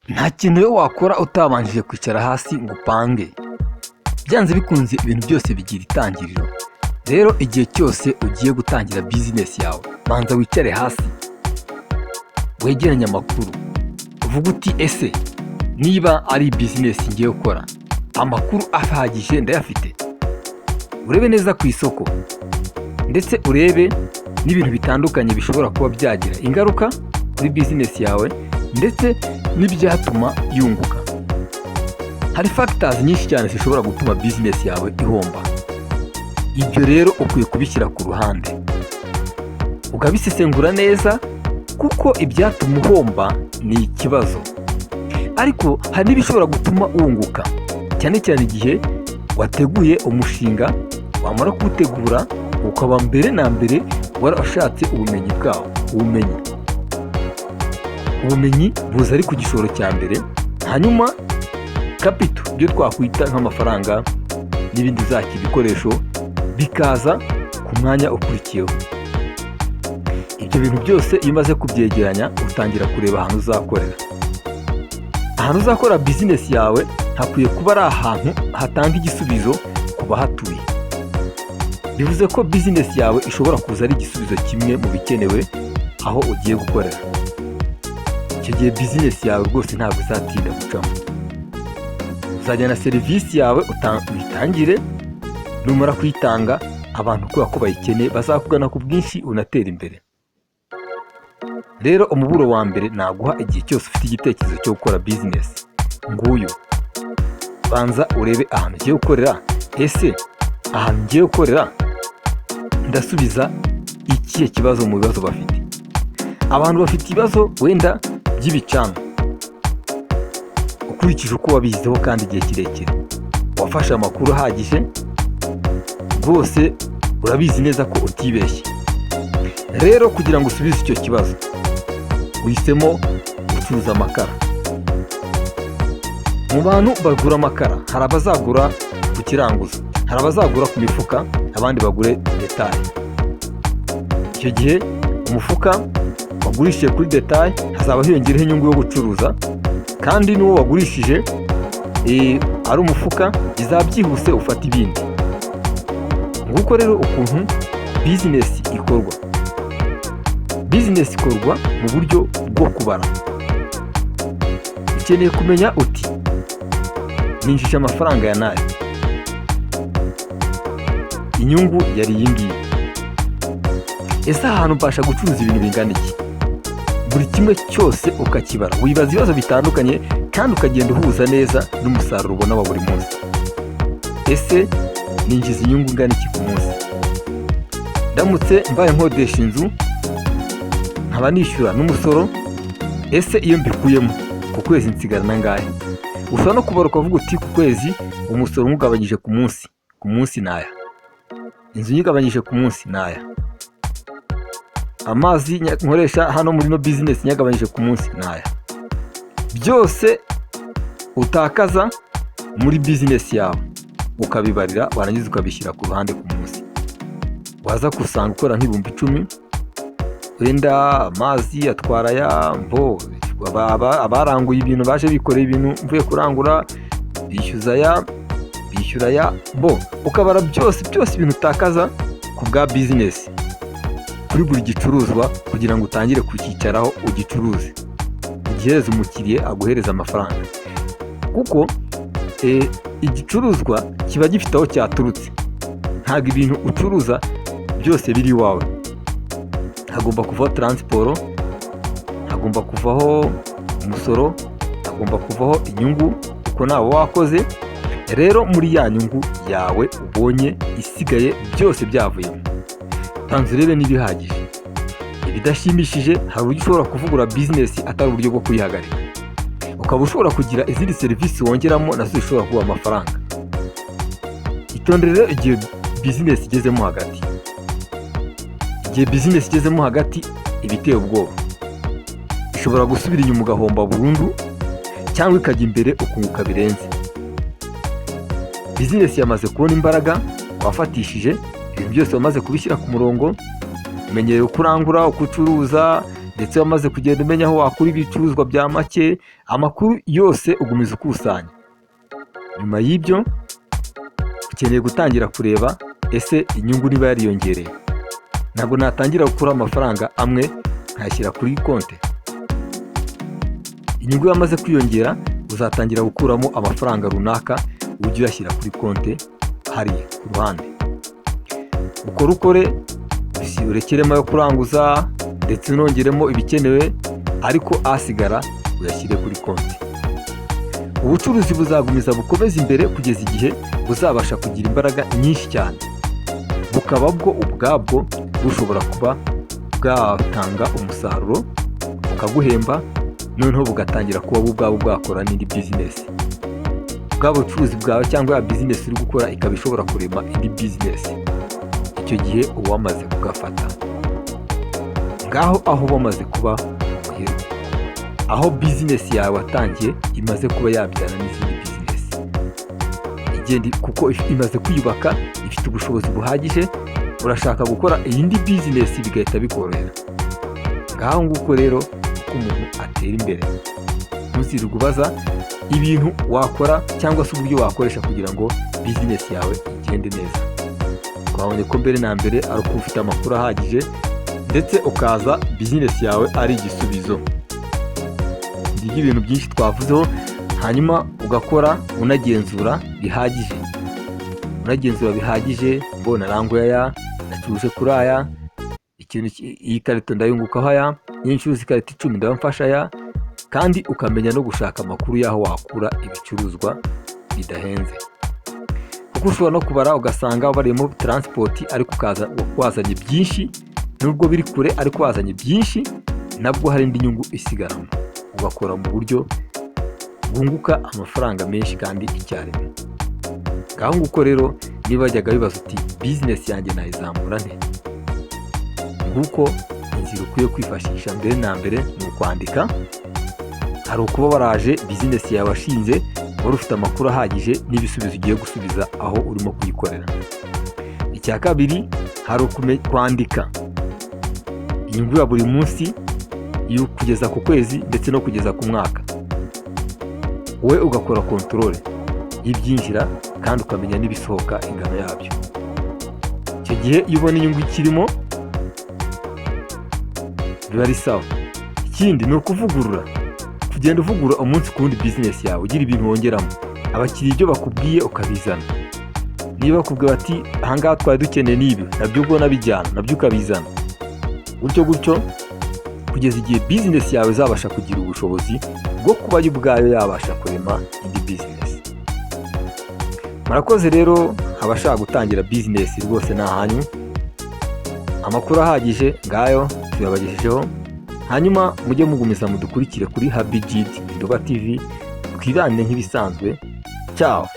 Nta kintu rero wakora utabanjije kwicara hasi ngo upange. Byanze bikunze ibintu byose bigira itangiriro. Rero igihe cyose ugiye gutangira bizinesi yawe, banza wicare hasi wegeranye amakuru, uvuge uti: "Ese niba ari bizinesi ngiye gukora, amakuru ahagije ndayafite?" Urebe neza ku isoko, ndetse urebe n'ibintu bitandukanye bishobora kuba byagira ingaruka kuri bizinesi yawe, ndetse n'ibyatuma yunguka. Hari factors nyinshi cyane zishobora gutuma bizinesi yawe ihomba. Ibyo rero ukwiye kubishyira ku ruhande, ukabisesengura neza, kuko ibyatuma uhomba ni ikibazo, ariko hari n'ibishobora gutuma wunguka, cyane cyane igihe wateguye umushinga. Wamara kuwutegura, ukaba mbere na mbere warashatse ubumenyi bwawo. Ubumenyi buza ari ku gishoro cya mbere, hanyuma capital, ibyo twakwita nk'amafaranga n'ibindi uzakira, ibikoresho, bikaza ku mwanya ukurikiyeho. Ibyo bintu byose iyo umaze kubyegeranya, utangira kureba ahantu uzakorera. Ahantu uzakora bizinesi yawe hakwiye kuba ari ahantu hatanga igisubizo ku bahatuye. Bivuze ko bizinesi yawe ishobora kuza ari igisubizo kimwe mu bikenewe aho ugiye gukorera. Icyo gihe bizinesi yawe rwose ntabwo izatinda gucamo. Uzajyana serivisi yawe uyitangire, numara kuyitanga, abantu kubera ko bayikeneye bazakugana ku bwinshi, unatera imbere. Rero umuburo wa mbere naguha igihe cyose ufite igitekerezo cyo gukora bizinesi nguyu: banza urebe ahantu ugiye gukorera. Ese ahantu ngiye gukorera ndasubiza ikihe kibazo mu bibazo bafite? Abantu bafite ibibazo wenda by'ibicanwa. Ukurikije uko wabiziho kandi igihe kirekire, wafashe amakuru ahagije, rwose urabizi neza ko utibeshye. Rero kugira ngo usubize icyo kibazo, uhisemo gucuruza amakara. Mu bantu bagura amakara, hari abazagura ku kiranguzo, hari abazagura ku mifuka, abandi bagure détail. Icyo gihe umufuka wagurishije kuri détail hazaba hiyongereho inyungu yo gucuruza, kandi n'uwo wagurishije ari umufuka bizaba byihuse ufata ibindi. Nguko rero ukuntu bizinesi ikorwa. Bizinesi ikorwa mu buryo bwo kubara. Ukeneye kumenya uti: "Ninjije amafaranga ya nayo, inyungu yari iyi ngiyi. Ese aha hantu mbasha gucuruza ibintu bingana iki?" Buri kimwe cyose ukakibara, wibaza ibibazo bitandukanye kandi ukagenda uhuza neza n'umusaruro ubona wa buri munsi. Ese ninjiza inyungu ingana iki ku munsi? Ndamutse mbaye nkodesha inzu, nkaba nishyura n'umusoro, ese iyo mbikuyemo ku kwezi nsigarana angahe? Ushobora no kubara ukavuga uti: "Ku kwezi umusoro nwugabanyije ku munsi, ku munsi ni aya, inzu nyigabanyije ku munsi ni aya, amazi nkoresha hano muri ino bizinesi nyagabanyije ku munsi ni aya." Byose utakaza muri bizinesi yawe ukabibarira, warangiza ukabishyira ku ruhande ku munsi. Waza gusanga ukora nk'10,000, wenda amazi atwara aya mbo, abaranguye ibintu baje bikoreye ibintu mvuye kurangura bishyuza aya, bishyura aya bo, ukabara byose byose ibintu utakaza ku bwa bizinesi kuri buri gicuruzwa, kugira ngo utangire kucyicaraho ugicuruze, ugihereze umukiriya aguhereza amafaranga. Kuko igicuruzwa kiba gifite aho cyaturutse. Ntabwo ibintu ucuruza byose biri iwawe. Hagomba kuvaho transport, hagomba kuvaho umusoro, hagomba kuvaho inyungu kuko nawe wakoze. Rero muri ya nyungu yawe ubonye isigaye byose byavuyemo, banza urebe niba ihagije. Ibidashimishije, hari uburyo ushobora kuvugura bizinesi atari uburyo bwo kuyihagarika, ukaba ushobora kugira izindi serivisi wongeramo nazo zishobora kuba amafaranga. Itondere rero igihe bizinesi igezemo hagati. Igihe bizinesi igezemo hagati iba iteye ubwoba. Ishobora gusubira inyuma ugahomba burundu, cyangwa ikajya imbere ukunguka birenze. Bizinesi yamaze kubona imbaraga, wafatishije ibintu byose, wamaze kubishyira ku murongo, umenyereye uko urangura, uko ucuruza, ndetse Ndetse wamaze kugenda umenya aho wakura ibicuruzwa bya make, amakuru yose ugumiza ukusanya. Nyuma y'ibyo, ukeneye gutangira kureba ese inyungu niba yariyongereye. Ntabwo natangira gukura amafaranga amwe nkayashyira kuri konti. Inyungu yamaze kwiyongera, uzatangira gukuramo amafaranga runaka, ujye uyashyira kuri konti hariya ku ruhande. Ukore, ukore, urekeremo ayo kuranguza, ndetse unongeremo ibikenewe, ariko asigara uyashyire kuri konti. Ubucuruzi buzagumiza bukomeze imbere kugeza igihe buzabasha kugira imbaraga nyinshi cyane, bukaba bwo ubwabwo bushobora kuba bwatanga umusaruro, bukaguhemba, noneho bugatangira kuba bo ubwabo bwakora n'indi bizinesi. Bwa bucuruzi bwawe cyangwa ya bizinesi uri gukora ikaba ishobora kurema indi bizinesi. Icyo gihe uba wamaze kugafata. Ngaho aho wamaze kuba umuherwe, aho bizinesi yawe watangiye imaze kuba yabyara n'izindi bizinesi igenda, kuko imaze kwiyubaka, ifite ubushobozi buhagije. Urashaka gukora iyindi bizinesi bigahita bikorohera. Ngaho nguko rero uko umuntu atera imbere. Ntuzirirwe ubaza ibintu wakora cyangwa se uburyo wakoresha kugira ngo bizinesi yawe igende neza. Twabonye ko mbere na mbere ari uko ufite amakuru ahagije, ndetse ukaza bizinesi yawe ari igisubizo. Ngibyo ibintu byinshi twavuzeho. Hanyuma ugakora unagenzura bihagije, unagenzura bihagije: mbona naranguye aya, nacuruje kuri aya, ikintu iyi karito ndayungukaho aya, niyo ncuruza ikarito 10 ndaba mfasha aya. Kandi ukamenya no gushaka amakuru y'aho wakura ibicuruzwa bidahenze, kuko ushobora no kubara ugasanga barimo transport, ariko ukaza wazanye byinshi, nubwo biri kure ariko wazanye byinshi, nabwo hari indi nyungu isigaramo, ugakora mu buryo bwunguka amafaranga menshi kandi icyarimwe. Ngaho nguko rero, niba wajyaga wibaza uti: "Bizinesi yanjye nayizamura nte?" Nguko inzira ukwiye kwifashisha. Mbere na mbere ni ukwandika. Hari ukuba waraje bizinesi yawe washinze wari ufite amakuru ahagije n'ibisubizo ugiye gusubiza aho urimo kuyikorera. Icya kabiri, hari kwandika inyungu ya buri munsi kugeza ku kwezi ndetse no kugeza ku mwaka, wowe ugakora contrôle y'ibyinjira kandi ukamenya n'ibisohoka ingano yabyo. Icyo gihe iyo ubona inyungu ikirimo, biba ari sawa. Ikindi ni ukuvugurura, kugenda uvugurura umunsi ku wundi bizinesi yawe, ugira ibintu wongeramo, abakiriya ibyo bakubwiye ukabizana. Niba bakubwiye bati: "Ahangaha twari dukeneye n'ibi," nabyo ubwo nabijyana, nabyo ukabizana, gutyo gutyo, kugeza igihe bizinesi yawe izabasha kugira ubushobozi bwo kuba yo ubwayo yabasha kurema indi bizinesi. Murakoze rero. Abashaka gutangira bizinesi rwose ni ahanyu, amakuru ahagije ngayo tuyabagejejeho. Hanyuma mujye mugumiza mudukurikire kuri Habijidi Ndoba TV, twibande nk'ibisanzwe. Ciao.